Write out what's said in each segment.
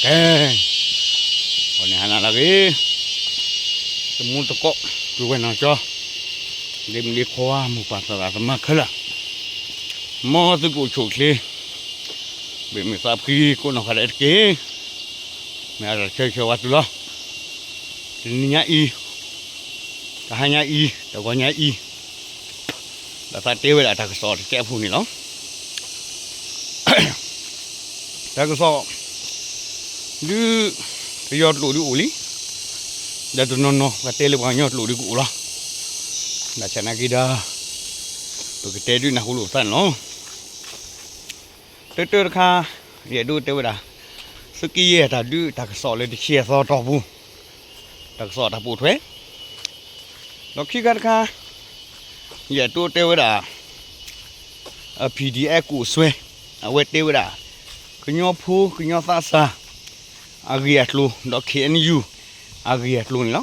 အဲ အန့ၣ်ဟါနၤလၢအဂ့ၤ, တမူတကိး ပုၢ်ဝဲၢ်နီၢ်ကၠီ, ဒ့မုၣ်ဒ့ခွါ မိၢ်ပၢ်သရၣ်သမါခဲလၢာ်, မ်သုကအိၣ်ဆူၣ်အိၣ်ချ့, ဘၣ်မုာ်သးဖှံကိးနီၢ်ဂၤဒဲးတက့ၢ်. မ့ၢ်အတၢ်ဆၢဂ့ၤဆၢဝါသုလီၤ. တနံၤညါအံၤ တဟါညါအံၤ တဂီၤညါအံၤ ဘၣ်သးတဲဝဲဒၣ်တၢ်ကစီၣ်တကဲးဖိန့ၣ်လီၤ. တၢ်ကစီၣ် ဒုး ပယီၤကျိာ်ဒုးအိၣ်လံ, ဒီးတနီၤနီၤ ပှၤတဲလၢပှၤကညီကျိာ်ဒုးကအိၣ်လီၤ. ဘၣ်ဆၣ်နာ်က့ဒီး ပကတဲဒုးနၢ်ဟူလိာ်ပသးန့ၣ်လီၤ. တၢတၢတခါ ယအဲၣ်ဒိးတဲဝဲဒၣ် သုးက့ယဲၢ်တၢ်ဒုးတၢ်ကစီၣ်လၢတဆံအသီတီၢ်ပူၤ တၢ်ကစီၣ်တၢ်ပိာ်ထွဲ, ဒီးခံခါတခါ ယအဲၣ်ဒိးတဲဝဲဒၣ် PDF ကိးစွဲ အဝဲတဲဝဲဒၣ် ကညီဖိကညီသးစၢ် အဂ့ၢ်အကျိၤ ဒီး KNU အဂ့ၢ်အကျိၤန့ၣ်လီၤ.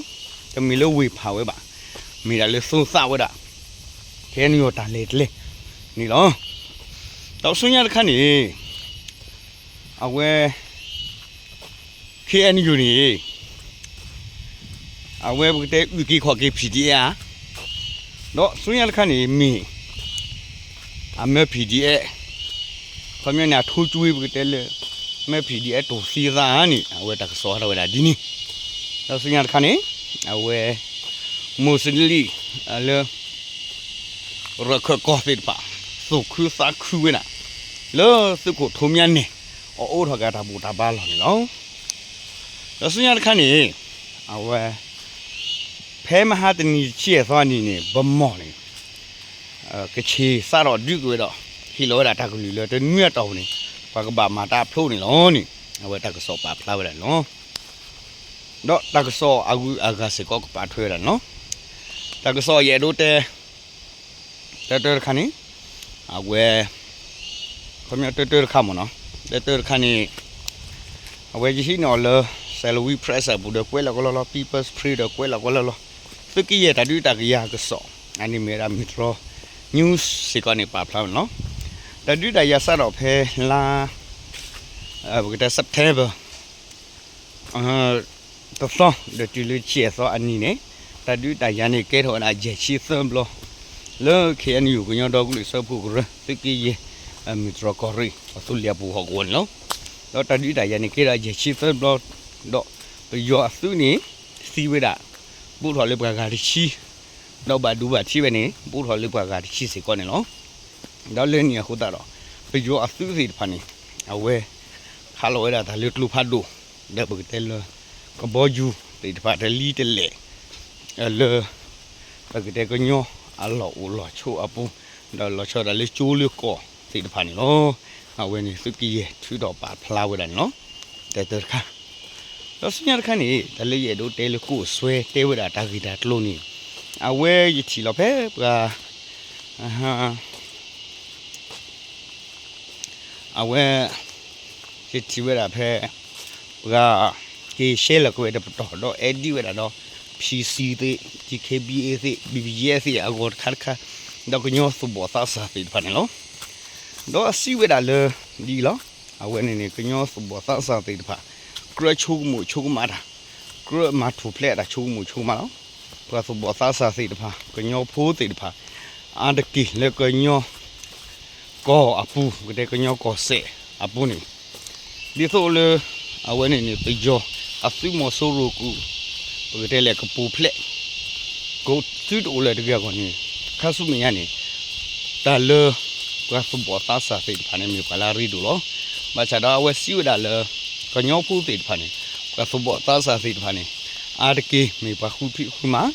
တမ့ၢ်လၢဝ့ၢ်ဖးဝဲဘၣ်, မ့ၢ်ဒၣ်လၢသိသးဝဲဒၣ် KNU တၢ်လဲၤကျဲန့ၣ်လီၤ. ဒီးဆူညါတခါန့ၣ် အဝဲ KNU န့ၣ် အဝဲပကတဲအုၣ်က့ၤခီၣ်က့ၤ PDF ဧါ, ဒီးဆူညါတခါန့ၣ်မ့ၢ် အမၢ PDF, ခီပညီန့ၣ် အထိကွံာ်ပကတဲလၢ မၢ PDF တိၢ်သံသးန့ၣ် အဝဲတၢ်ကစီၣ်ဟးထီၣ်ဝဲဒၣ်ဒ်န့ၣ်, ဒီးဆူညါတခါန့ၣ် အဝဲ မူစလံ လၢ ရခၢၣ်ကီၢ်သ့ၣ်တဖၣ် သူၣ်ခုသးခုဝဲဒၣ် လၢသုးခိၣ်ထူမၠါနဲၣ် အအိးထီၣ်က့ၤတၢ်ဘူၣ်တၢ်ဘါလီၢ်န့ၣ်လီၤ. ဒီးဆူညါတခါန့ၣ် အဝဲ ဖဲမဟါတနံၤတဆံအသီအနံၤန့ၣ် ဗန်းမော်န့ၣ် ကချ့ၣ်စးထီၣ်ဒုးက့ၤဝဲဒီး ဟ့ၣ်လီၤဝဲဒၣ်တၢ်ကလုၢ်လၢတနွံအတီၢ်ပူၤန့ၣ် ပှၤကဘၣ်မၤတၢ်ဖျိန့ၣ်လီၤန့ၣ် အဝဲတၢ်ကစီၣ်ပာ်ဖျါဝဲဒၣ်န့ၣ်လီၤ. ဒီးတၢ်ကစီၣ်အဂုၤအဂၤစ့ၢ်ကီးကပာ်ထွဲဝဲဒၣ်န့ၣ်လီၤ. တၢ်ကစီၣ်ယအဲၣ်ဒိးတဲ တၢတၢတခါန့ၣ် အဝဲ ခီပညီတၢတၢတခါမ့ၢ်နီၤ, တၢတၢတခါန့ၣ် အဝဲယဟံးန့ၢ်အီၤလၢ Salween Press အပူၤဒီးကွဲးလီၤကလီလီၤ, People's Press ဒီးကွဲးလီၤကလီလီၤ, သုးက့ယဲၢ်တၢ်ဒုးတၢ်ကယၤကစီၣ် အန့ၣ်မ့ၢ်ဝဲဒၣ် Metro News စ့ၢ်ကီးန့ၣ် ပာ်ဖျါဝဲန့ၣ်လီၤ. တၢ်ဒုးတၢ်ယၤစးထီၣ်ဖဲလါ ပကတဲ September တသီ ဒီးတုၤလၢဆံအသီအနံၤန့ၣ် တၢ်ဒုးတၢ်ယၤန့ၣ်ကဲထီၣ်ဝဲဒၣ်ယဲၢ်ဆံသၢဘျီ လၢ KNU ကညီဒီကလုာ်စၢဖှိၣ်ကရၢ သုးက့ယဲၢ် မုၢ်တြီၢ်ကီၢ်ရ့ၣ် အသူလ့ၤအပူၤဟီၣ်ကဝီၤန့ၣ်လီၤ. ဒီးတၢ်ဒုးတၢ်ယၤန့ၣ်ကဲထီၣ်ယဲၢ်ဆံသၢဘျီ ဒီးပယီၤအသုးန့ၣ် သံဝဲဒၣ် ဘူးထီၣ်လၢပှၤဂၤတဆံ ဒီးဘၣ်ဒိဘၣ်ထံးဝဲန့ၣ် ဘူးထီၣ်လၢပှၤဂၤတဆံစ့ၢ်ကီးန့ၣ်လီၤ. ဒီးလၢန့ၣ်အဃိသတးဒီး ပယီၤအသုးသ့ၣ်တဖၣ်န့ၣ် အဝဲ ခးလီၤဝဲဒၣ်တၢ်လၢကျိဖးဒိၣ် ဒီးပကတဲလၢ ကဘီယူၤသ့ၣ်တဖၣ်တလံၤတလဲၣ် လၢ ပကတဲကညီအလီၢ်အိၣ်လီၢ်ဆိးအပူၤ ဒီးလီၤဆီဒၣ်လၢကၠိလၢကီၢ်သ့ၣ်တဖၣ်န့ၣ်လီၤ. အဝဲန့ၣ်သုးက့ယဲၢ်ထုးထီၣ်ပာ်ဖျါဝဲဒၣ်န့ၣ်လီၤ. တၢ်တၢတခါ ဒီးဆူညါတခါန့ၣ် တၢ်လၢယအဲၣ်ဒိးတဲလၢကိးစွဲတဲဝဲဒၣ်တၢ်ဂ့ၢ်တၢ်ကျိၤန့ၣ် အဝဲယထံၣ်လီၤဖဲပှၤ အဝဲ ယထံၣ်ဝဲဒၣ်ဖဲ ပှၤ က့ၤရှဲလီၤက့ၤဝဲတပတီၢ် ဒီးအဲၣ်ဒိးဝဲဒၣ်ဒီး PC သ့ၣ် DKBA သ့ၣ် BGF သ့ၣ်အဂီၢ်တခါတခါ ဒီးကညီသူၣ်ဘီၣ်သးစၢ်သ့ၣ်တဖၣ်န့ၣ်လီၤ. ဒီးအစံးဝဲဒၣ်လၢ ဒ်အံၤလီၤ. အဝဲန့ၣ်န့ၣ် ကညီသူၣ်ဘီၣ်သးစၢ်သ့ၣ်တဖၣ် ကြၢးဆိကမိၣ်ဆိကမးတၢ် ကြၢးမၤထူၣ်ဖျဲးတၢ်ဆိကမိၣ်ဆိကမးလီၤ. ပှၤသူၣ်ဘီၣ်သးစၢ်သ့ၣ်တဖၣ် ကညီဖိသ့ၣ်တဖၣ် အါတက့ၢ်လၢကညီ ကီၢ်အပူၤ ပကတဲကညီကီၢ်စဲၣ်အပူၤန့ၣ် ဒ်သိးလၢ အဝဲန့ၣ်န့ၣ် ပယီၤအသုးမီၤစိရိၤကူး ပကတဲလဲၣ်ကပူၤဖျဲး ကသုတအိၣ်လၢၤတဂ့ၤအဂီၢ်န့ၣ် ခါဆူမဲာ်ညါန့ၣ် တၢ်လၢ ပှၤသူၣ်ဘီၣ်သးစၢ်သ့ၣ်တဖၣ်န့ၣ် မ့ၢ်ပှၤလၢအရ့ဒိၣ်လီၤ. ဘၣ်ဆၣ်ဒီးအဝဲစံးဝဲဒၣ်လၢ ကညီဖိသ့ၣ်တဖၣ်န့ၣ် ပှၤသူၣ်ဘီၣ်သးစၢ်သ့ၣ်တဖၣ်န့ၣ် အါတက့ၢ်မ့ၢ်ပှၤဃုဖံးဃုမၤ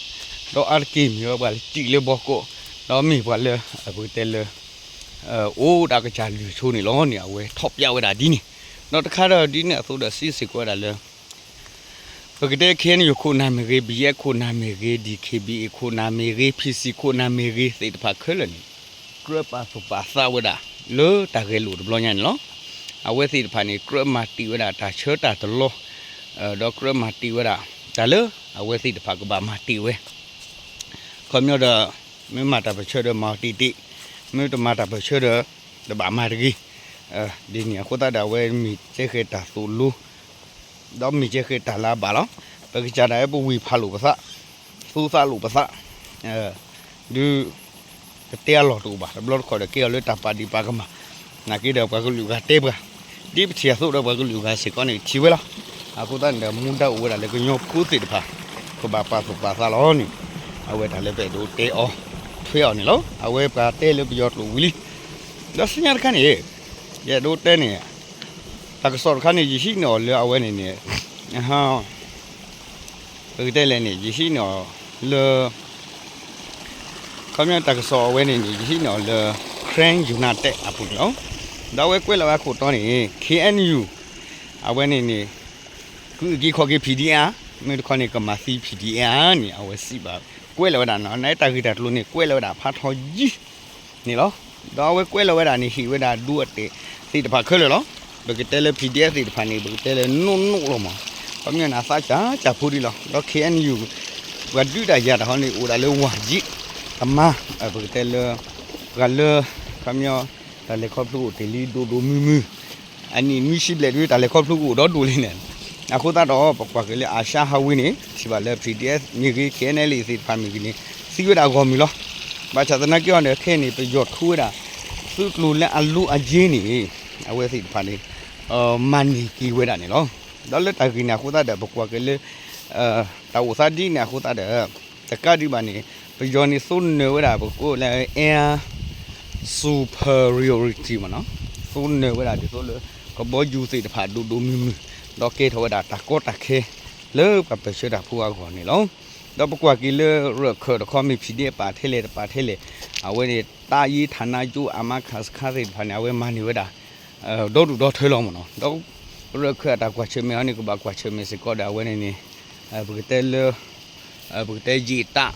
ဒီးအါတက့ၢ်မ့ၢ်ဝဲပှၤလၢတံၢ်လၢဘီကီး ဒီးမ့ၢ်ပှၤလၢ ပကတဲလၢ အိၣ်ဒၣ်ကစၢ်လုၢ်ဆိန့ၣ်လီၤန့ၣ် အဝဲထီၣ်ပျးဝဲဒၣ်ဒ်န့ၣ် ဒီးတခါဒီးဒ်န့ၣ်အသိးဒီးစံးစ့ၢ်ကီးဝဲဒၣ်လၢ ပကတဲ KNU ခိၣ်နၢ်မ့ၢ်ဂ့ၤ BGF ခိၣ်နၢ်မ့ၢ်ဂ့ၤ DKBA ခိၣ်နၢ်မ့ၢ်ဂ့ၤ PC ခိၣ်နၢ်မ့ၢ်ဂ့ၤသ့ၣ်တဖၣ်ခဲလၢာ်န့ၣ် ကြၢးပာ်သူၣ်ပာ်သးဝဲဒၣ် လၢတၢ်ဂဲၤလိာ်တဘျီညါန့ၣ်လီၤ. အဝဲသ့ၣ်တဖၣ်န့ၣ် ကြၢးမၤတ့ၢ်ဝဲဒၣ်တၢ်ဆၢတၢ်တလီ ဒီးကြၢးမၤတ့ၢ်ဝဲဒၣ် တၢ်လၢအဝဲသ့ၣ်တဖၣ်ကဘၣ်မၤတ့ၢ်ဝဲ ခီပညီဒီး မ့ၢ်မၤတၢ်ပၢၢ်ဆၢဒီးမၤအီၤတ့ၢ်တ့ၢ်, မ့ၢ်တမၤတၢ်ပၢၢ်ဆၢဒီး တဘၣ်မၤတဂ့ၤ. ဒ်န့ၣ်အဃိသတးဒီး အဝဲမ့ၢ်တဲဃဲၤတၢ်သိၣ်လိ ဒီးမ့ၢ်ကဲဃဲၤတၢ်လၢအဘၣ်လီၤ. ပကစၢ်ဒၣ်ဝဲပဝ့ၢ်ဖးလိာ်ပသး, သူသးလိာ်ပသး, ဒုး ကတဲအလီၢ်တအိၣ်ဘၣ်. တဘျီတခီၣ်ဒီးကဲအီၤလၢတၢ်ပာ်ဒံးပာ်ကမၣ်, နာ်က့ဒီးပှၤကလုာ်ဂၤတဲပှၤ, ဒ်ပထံၣ်အသိးဒီးပှၤကလုာ်ဂၤစ့ၢ်ကီးန့ၣ် ထံၣ်ဝဲလီၤ. အဃိသတးန့ၣ်ဒီး မူဒါအိၣ်ဝဲဒၣ်လၢကညီဖိသ့ၣ်တဖၣ် ကဘၣ်ပာ်သူၣ်ပာ်သးလီၤန့ၣ် အဝဲတၢ်လၢပအဲၣ်ဒိးတဲအီၤ ထွဲအီၤန့ၣ်လီၤ. အဝဲပှၤတဲလၢပယီၤကျိာ်ဝံၤလံ. ဒီးဆူညါတခါန့ၣ် ယအဲၣ်ဒိးတဲန့ၣ် တၢ်ကစီၣ်တခါန့ၣ် ယဟံးန့ၢ်အီၤလၢအဝဲန့ၣ်န့ၣ် ပကတဲလဲၣ်န့ၣ် ယဟံးန့ၢ်အီၤလၢ ခီပညီတၢ်ကစီၣ်အဝဲန့ၣ်န့ၣ် ယဟံးန့ၢ်အီၤလၢ Karen United အပူၤန့ၣ်လီၤ. ဒီးအဝဲကွဲးလီၤဝဲအခိၣ်တီန့ၣ် K N U အဝဲန့ၣ်န့ၣ် ကအုၣ်က့ၤခီၣ်က့ၤ P D F မ့ၢ်တခီန့ၣ် ကမၤသံ P D F န့ၣ် အဝဲစံးဘၣ် ကွဲးလီၤဝဲဒၣ်န့ၣ် တၢ်ဂ့ၢ်တၢ်ကျိၤန့ၣ် ကွဲးလီၤဝဲဒၣ်ဖးထီယံၤ န့ၣ်လီၤ. ဒီးအဝဲကွဲးလီၤဝဲဒၣ်န့ၣ် ဟ့ၣ်ဝဲဒၣ်ဒိအတဲာ်သ့ၣ်တဖၣ်ခဲလၢာ်လီၤ. ပကတဲလၢ P D F သ့ၣ်တဖၣ်န့ၣ် ပကတဲလၢနိၣ်နိၣ်လီၤမး, ခီပညီန့ၣ် အသးစၢ်စၢ်ဖိဒံးလီၤ. ဒီး K N U ပှၤဒုးတၢ်ယၤတၢ်ဟီန့ၣ် အိၣ်ဒၣ်လၢဝၤယံၤ ကမၤ ပကတဲလၢ ပှၤလၢ ခီပညီ တၢ်လဲၤခီဖျိအိၣ်တ့ၢ်လံဒိၣ်ဒိၣ်မုၢ်မုၢ် အနံၣ်နွံဆံဘျဲၣ်ဒုး တၢ်လဲၤခီဖျိကအိၣ်ဒီဒူၣ်လံန့ၣ်, အဃိသတးဒီး ပကွၢ်က့ၤလၢအၤၡါဟးဝ့ၤန့ၣ် ထံၣ်ဘၣ်လၢ P D F မ့ၢ်ဂ့ၤ K N L A သ့ၣ်တဖၣ်မ့ၢ်ဂ့ၤန့ၣ် သံဝဲဒၣ်ဂီၢ်မုၢ်လီၤ. ဘၣ်ဆၣ်သနာ်က့အီၤဒီး ခဲအံၤန့ၣ် ပယီၤထိဝဲဒၣ် သုးကျိၤလၢအလိၤအယ့န့ၣ် အဝဲသ့ၣ်တဖၣ်န့ၣ် မၤန့ၢ်က့ၤဝဲဒၣ်န့ၣ်လီၤ. ဒီးလၢတၢ်ဂ့ၢ်န့ၣ်အဃိသတးဒီး ပကွၢ်က့ၤလၢ တၢ်အိၣ်သးဒ်န့ၣ်အဃိသတးဒီး တကးဒံးဘၣ်န့ၣ် ပယီၤန့ၣ်သိနၢၤဝဲဒၣ် ပကိးလၢ air superiority မ့ၢ်နီၤ, သိနၢၤဝဲဒၣ်ဒ်သိးလၢ ကဘီယူၤသ့ၣ်တဖၣ်ဒိၣ်ဒိၣ်မုၢ်မုၢ် ဒီးကဲထီၣ်ဝဲဒၣ်တၢ်ကီတၢ်ခဲ လၢပှၤပၢၢ်ဆၢတၢ်ဖိအဂီၢ်န့ၣ်လီၤ. ဒီးပကွၢ်က့ၤလၢ ရၢၢ်ခၢၣ်တခီမ့ၢ် P D F ပာ်ထဲလဲၣ်တပာ်ထဲလဲၣ် အဝဲန့ၣ် တပ်ရင်း ဌာနချုပ် အမခ စခန်း သ့ၣ်တဖၣ်န့ၣ် အဝဲမၤန့ၢ်ဝဲဒၣ် ဒီဒူၣ်ဒီထၢလီၤမ့ၢ်နီၤ. ဒီး ရၢၢ်ခၢၣ်အတၢ်ကွၢ်ဆၢၣ်မဲာ်ဟီန့ၣ် ကဘၣ်ကွၢ်ဆၢၣ်မဲာ်စ့ၢ်ကီးဒီး အဝဲန့ၣ်န့ၣ် ပကတဲလၢ ပကတဲယ့ၣ်တၢ်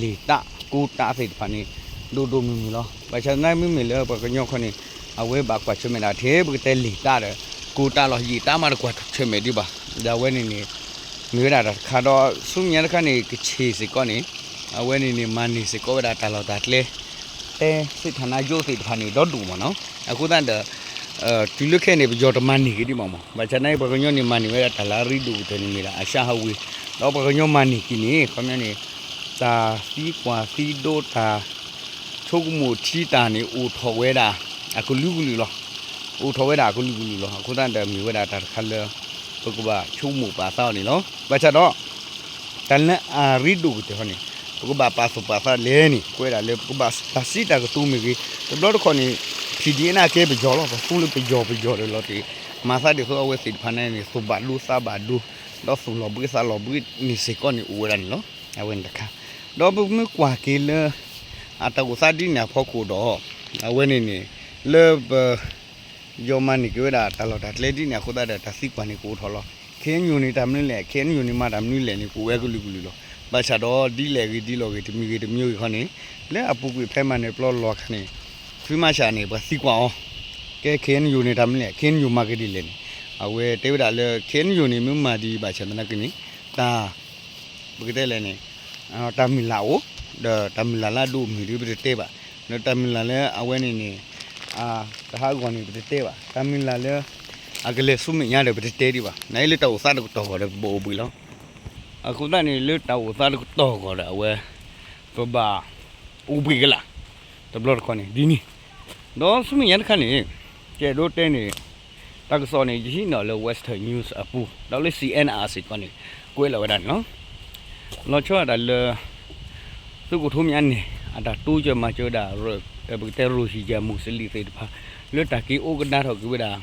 လ့ၣ်တၢ် ကိးတၢ်သ့ၣ်တဖၣ်န့ၣ် ဒိၣ်ဒိၣ်မုၢ်မုၢ်လီၤ. ဘၣ်ဆၣ်သနာ်က့မ့မ့ၢ်လၢပှၤကညီခီန့ၣ် အဝဲဘၣ်ကွၢ်ဆၢၣ်မဲာ်ဒၣ်ထဲ ပကတဲလ့ၣ်တၢ်ဒီး ကိးတၢ်လီၤ. ယ့ၣ်တၢ်မးတကွၢ်ဆၢၣ်မဲာ်ဒံးဘၣ်. ဒီးအဝဲန့ၣ်န့ၣ် မ့ၢ်ဝဲဒၣ်တၢ်တခါဒီး ဆူမဲာ်ညါတခါန့ၣ် ကခ့ၣ်စ့ၢ်ကီးန့ၣ် အဝဲန့ၣ်န့ၣ် မၤန့ၢ်စ့ၢ်ကီးဝဲဒၣ်တၢ်လီၢ်တၢ်ကျဲ တဲ စစ်ဌာနချုပ် သ့ၣ်တဖၣ်န့ၣ် ဒီဒူၣ်မ့ၢ်နီၤ. အဃိသတးဒီး တုၤလၢခဲအံၤန့ၣ် ပယီၤတမၤန့ၢ်က့ၤဒံးဘၣ်မး. ဘၣ်ဆၣ်သနာ်က့ ပှၤကညီန့ၣ် မၤန့ၢ်ဝဲဒၣ်တၢ်လၢအရ့ဒိၣ်ကတၢၢ်န့ၣ်မ့ၢ်ဒၣ် အၤၡါဟးဝ့ၤ, ဒီးပှၤကညီမၤန့ၢ်က့ၤန့ၣ် ခီပညီန့ၣ် တၢ်သံကွၢ်သံဒိး တၢ်ဆိကမိၣ်ထံတၢ်န့ၣ် အိၣ်ထီၣ်ဝဲဒၣ်အကလုာ်ကလုာ်လီၤ. အိၣ်ထီၣ်ဝဲဒၣ်အကလုာ်ကလုာ်လီၤ. အဃိသတးဒီး မ့ၢ်ဝဲဒၣ်တၢ်တခါလၢ ပကဘၣ်ဆိကမိၣ်ပာ်သးအီၤန့ၣ်လီၤ. ဘၣ်ဆၣ်ဒီး တၢ်လၢအရ့ဒိၣ်ကတၢၢ်ဟီန့ၣ် ပကဘၣ်ပာ်သူၣ်ပာ်သးလဲၣ်န့ၣ် ကွဲးဒၣ်လၢပကဘၣ်တၢ်စံးတၢ်ကတိၤမ့ၢ်ဂ့ၤ, တဘျီတခီၣ်န့ၣ် P D F န့ၣ်ကဲပယီၤလီၤ. ပသူလၢပယီၤပယီၤဒီးလီၤတ့ၢ် မၤသးဒ်သိးအဝဲသ့ၣ်တဖၣ်န့ၣ်န့ၣ် သူၣ်ဘၣ်ဒိသးဘၣ်ဒိ, ဒီးသူၣ်လီၤဘှံးသးလီၤဘှံးန့ၣ်စ့ၢ်ကီးန့ၣ်အိၣ်ဝဲဒၣ်န့ၣ်လီၤ. အဝဲန့ၣ်တခါ ဒီးပမ့ၢ်ကွၢ်က့ၤလၢ အတၢ်အိၣ်သးဒ်န့ၣ်အဖီခိၣ်ဒီး အဝဲန့ၣ်န့ၣ် လၢပ ယီၤမၤန့ၢ်က့ၤဝဲဒၣ်တၢ်လီၢ်တၢ်ကျဲဒ်န့ၣ်အဃိသတးဒီး တၢ်သံကွၢ်န့ၣ်ကအိၣ်ထီၣ်လီၤ. ခ့ၣ်အဲၣ်ယူၣ်န့ၣ်တၢ်မနုၤလဲၣ်, ခ့ၣ်အဲၣ်ယူၣ်န့ၣ်မၤတၢ်မနုၤလဲၣ်န့ၣ် ကအိၣ်ဝဲကလုာ်ကလုာ်လီၤ. ဘၣ်ဆၣ်ဒီးဒ်လဲၣ်ဂ့ၤဒ်လဲၣ်ဂ့ၤ တမံၤဂ့ၤတမံၤဂ့ၤခီန့ၣ် လၢအပူၤကွံာ်ဖဲမၤနၢၤပျီလီၢ်ခါန့ၣ် ဖုမၤဆၣ်န့ၣ် ပှၤသံကွၢ်အီၤ, ကဲ ခ့ၣ်အဲၣ်ယူၣ်န့ၣ်တၢ်မနုၤလဲၣ်, ခ့ၣ်အဲၣ်ယူၣ်မၤက့ၤဒ်လဲၣ်န့ၣ် အဝဲတဲဝဲဒၣ်လၢ ခ့ၣ်အဲၣ်ယူၣ်န့ၣ် မ့ၢ်မၤဒံးဘၣ်ဆၣ်သနာ်က့န့ၣ် တၢ် ပကတဲလဲၣ်န့ၣ် တၢ်မုၢ်လၢ်အိၣ်, ဒီးတၢ်မုၢ်လၢ်လၢအဒိၣ်အမုၢ်ဒ်ပတတဲဘၣ်, ဒီးတၢ်မုၢ်လၢ်လၢအဝဲန့ၣ်န့ၣ် တဟးဂီၤန့ၣ်ပတတဲဘၣ်, တၢ်မုၢ်လၢ်လၢ အကလဲၤဆူမဲာ်ညါဒီးပတတဲဒံးဘၣ်, နာ်အံၤလၢတၢ်အိၣ်သးတကတီၢ်ဂီၤဒီးပဘၣ်အိၣ်ဘှံးလီၤ. အဃိသတးန့ၣ် လၢတၢ်အိၣ်သးတကတီၢ်ဂီၤဒီးအဝဲ ပဘၣ်အိၣ်ဘှံးကလာ်, တဘျီတခီၣ်န့ၣ် ဒ်န့ၣ်, ဒီးဆူမဲာ်ညါတခါန့ၣ် ယအဲၣ်ဒိးတဲန့ၣ် တၢ်ကစီၣ်န့ၣ် ယဟံးန့ၢ်လၢ Western News အပူၤ ဒီးလၢ C N R စ့ၢ်ကီးန့ၣ် ကွဲးလီၤဝဲဒၣ်န့ၣ်လီၤ. လီၤဆီဒၣ်တၢ်လၢ သုးခိၣ်ထူမံၤအန့ၣ် အတၢ်တိစၢၤမၤစၢၤဝဲဒၣ် ပကတဲ Rohingya Muslim သ့ၣ်တဖၣ် လၢတၢ်က့ၤအိၣ်ကဒါထီၣ်က့ၤဝဲဒၣ်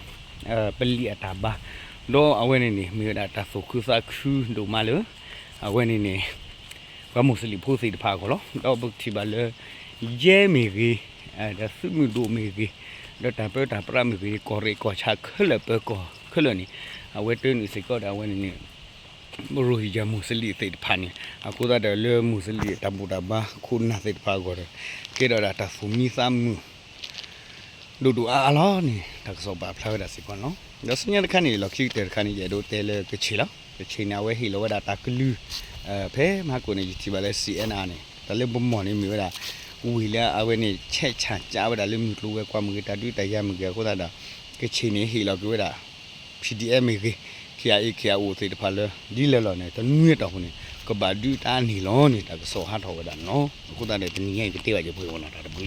ပလံာ်အတၢ်ဘါ, ဒီးအဝဲန့ၣ်န့ၣ် မ့ၢ်ဝဲဒၣ်တၢ်သူၣ်ခုသးခုဒိၣ်မးလၢ အဝဲန့ၣ်န့ၣ် ပှၤမူးစလ့ၣ်ဖိသ့ၣ်တဖၣ်အဂီၢ်လီၤ. ဒီးပကထံၣ်ဘၣ်လၢ ယဲမ့ၢ်ဂ့ၤ, ဒီးသုးမုၢ်ဒိၣ်မ့ၢ်ဂ့ၤ, ဒီးတၢ်ပၢတၢ်ပြးမ့ၢ်ဂ့ၤ, ကီၢ်ရ့ၣ်ကီၢ်ဆၣ်ခဲလၢာ်ပၢၤကီၢ်ခဲလၢာ်န့ၣ် အဝဲတၢ်န့ၣ်စ့ၢ်ကီးဒီးအဝဲန့ၣ်န့ၣ် ရိဟင်ဂျာမူးစလ့ၣ်သ့ၣ်တဖၣ်န့ၣ် အဃိသတးဒီးလၢမူးစလ့ၣ်တၢ်ဘူၣ်တၢ်ဘါခိၣ်နၢ်သ့ၣ်တဖၣ်အဂီၢ်ဒီး ကဲထီၣ်ဒၣ်တၢ်သူၣ်မံသးမုာ် ဒိၣ်ဒိၣ်အါအါလီၤန့ၣ် တၢ်ကစီၣ်ပာ်ဖျါဝဲဒၣ်စ့ၢ်ကီးန့ၣ်လီၤ. ဒီးဆူညါတခါန့ၣ် လီၢ်ခံကတၢၢ်တခါန့ၣ် ယအဲၣ်ဒိးတဲလၢကခ့ၣ်လီၤ. ကခ့ၣ်န့ၣ် အဝဲဟ့ၣ်လီၤဝဲဒၣ်တၢ်ကလုၢ် ဖဲမဟါကိၣ်န့ၣ် ယထံၣ်ဘၣ်လၢ C N R န့ၣ် တၢ်လၢပမီၢ်န့ၣ်မ့ၢ်ဝဲဒၣ် ဝ့ၢ်လၢအဝဲန့ၣ် ဆဲးဆၣ်ကၢဝဲဒၣ်လၢမုၢ်ကျိၤဝဲၤကွာ်မ့ၢ်ဂ့ၤ တၢ်ဒုးတၢ်ယၤမ့ၢ်ဂ့ၤအဃိသတးဒီး ကခ့ၣ်န့ၣ်ဟ့ၣ်လီၤက့ၤဝဲဒၣ် P D F မ့ၢ်ဂ့ၤ, K ခ့အအ့ ခ့အအိၣ်သ့ၣ်တဖၣ်လၢ ဒ်လဲၣ်လီၤန့ၣ် တနွံအတီၢ်ပူၤန့ၣ် ကဘၣ်ဒုးတၢ်န့ၢ်လီၤန့ၣ် တၢ်ကစီၣ်ဟးထီၣ်ဝဲဒၣ်န့ၣ်လီၤ. အဃိသတးဒီး တနံၤညါအံၤ ကတဲဘၣ်ယပှဲၤအီၤလီၤ တၢ်တဘျုး